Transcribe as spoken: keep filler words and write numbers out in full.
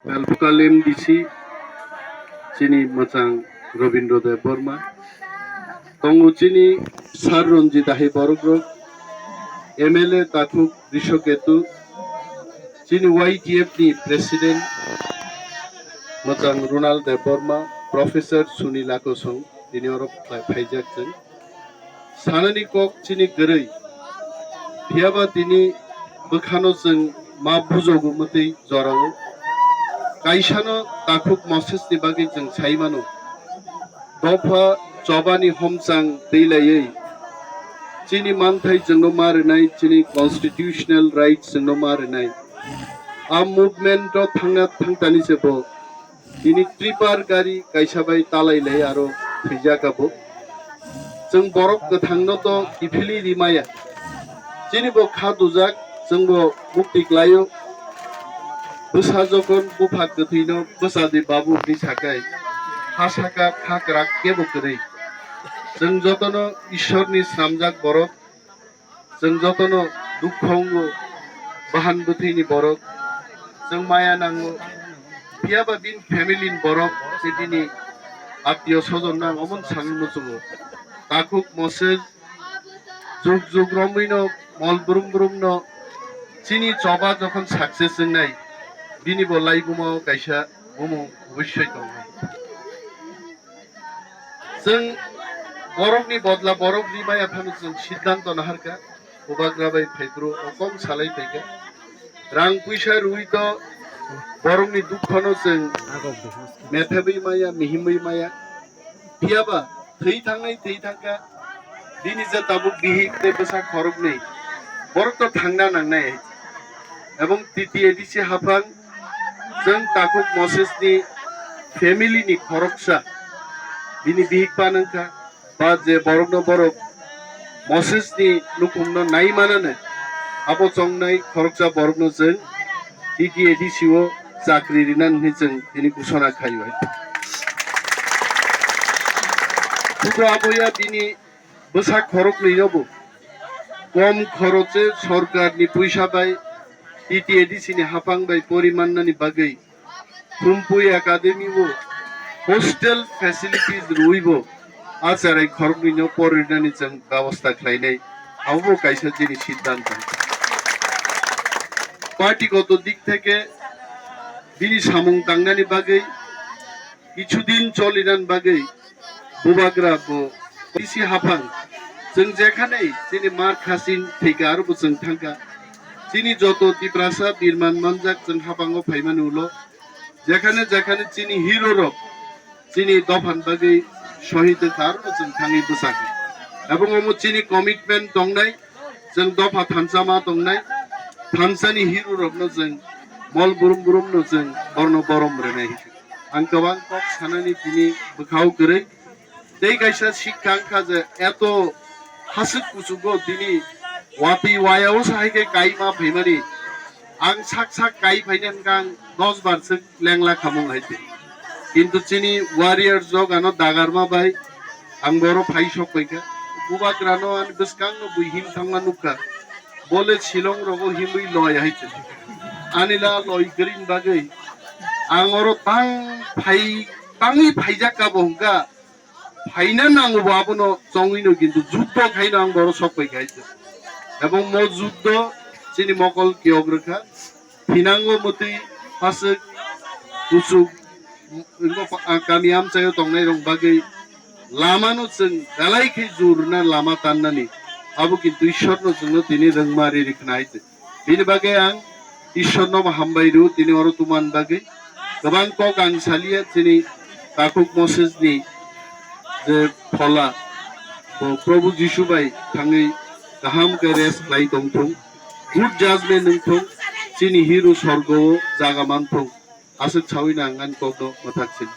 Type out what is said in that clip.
Kalpukal M D C, chini mwchang Robindra Debbarma. Tongo chini Sir Ranjit Dahai borok rok, M L A Takhuk Rishoketu, chini Y T F ni President mwchang Runal Debbarma, Professor Sunil Akosong, tini oro phai-, phaijak chwng. Sanani kok chini kwrwi, phiyaba tini bwkhano chwng ma bujogo mwtwi jorao. Kaisano Takhuk Mosesni bagwi chwng sai mano. Dopha chobani homchang twi laiwi chini manthai chwngno ma rwnai, chini constitutional rights chwngno ma rwnai. A movement o thangna thangtani se bo tini tripar gari kaisa bai talai lai aro thwijak abo. Chwng borok kwthangno to kiphilwi rimaya. Chini bo kha dujak, chwng bo mukti klaio. Bwsa jokhon bupha kwthwino bwsa di babu hwnwi sakai, ha saka kha kwrak kebo kwrwi. Chwng jotono Ishorni swnamjak borok. Chwng jotono dukho wngo, bahan bwthwini borok, chwng maya nango, phiyaba bini family ni borok, tei bini attiyo sojon no ang omono sanwi muchungo. Takhuk Moses jug jug romwi no, mol brum brum no, chini choba jokhon success wngnai, bini bo laibuma o kaisa bumung obosoi tongnai. Chwng borokni bodla borok rimaya phano chwng siddhanto naharkha, bubagra bai phaiphuru o kok salai phaikha. Rang puisa rwi to borokni dukhono chwng methebwi maya, mihimwi maya. Phiyaba thwi thangnai, thwi thangkha. Bini je tabuk bihik tei bwsa khoroknwi, borok to thangna nangnai. Ebong T T A D C haphang chwng Takhuk Moses ni family ni khoroksa, bini bihik pan wngkha, ba je borokno borok Moses ni nukhungno nai manane, abo chongnai khoroksa borokno chwng T T A D C o chakri rinani hwnwi chwng tini ghosona khaio. Buko aboya bini bwsa khoroknwi no bo kom khoroche sorkar ni puisa bai T T A D C ni haphang bai pori mannani bagwi Thumpui Academy o hostel facilities rwi bo a cherai khoroknwi no pori rinani chwng bebosta khlainai, abo bo kaisa chini siddhanto. Party goto dik theke bini samung tangnani bagwi, kichudin cholinani bagwi bubagra bo bisi haphang. Chwng jekhane chini mar khasin thwikha aro bo chwng thangkha. Chini joto Tiprasa birman manjak chwng haphango phaimani ulo. Jekhane jekhane chini hero rok chini dophani bagwi shohid wngkha aro bo chwng thangwi bwsakha. Ebong omo chini commitment tongnai. Chwng dopha thansa ma tongnai, thansani hero rokno chwng mol brum brumno chwng borno borom rwnai. Ang kwbang kok sanani tini bwkhao kwrwi. Tei kaisa sikha wngkha je eto hasik kuchugo tini watwi wayao sahai khe kai ma phaimani. Ang sak sak kai phaina hwnkha ang dos bar swk lengla khamung hai twi. Kintu chini warrior jog ano dagarma bai ang boro phai sok paikha. Bubagrano ani bwskangno bui him thangma nukha. Bole Shillong rogo himwi loi hai twi. Ani la loi kwrwini bagwi ang oro tang phai, tangwi phaijak kha bo hwnkha. Phaina nango bo abono chongwino kintu juddo khaino ang boro sok paikha hai twi. Ebong mo juddo chini mokol kiyok rwkha. Thinango mwtwi haswk kuchuk, wngkha pa-, a, kami amchaio tongnairok bagwi lamano chwng belai khe jurna lama tannani, abo kintu Ishwarno chwngno tini rwngma riri khna hai twi. Bini bagwi ang Ishwarno bo hambai rw tini oro tongmani bagwi. Kwbang kok ang saliya chini Takhuk Mosesni je phola, bo Probhu Jisu bai thangwi kaham khe rest khlai tongthung, good judgment wngthung, chini hero sorgo o jaga manthung, aswk saui nang ani kokno mwthak sini.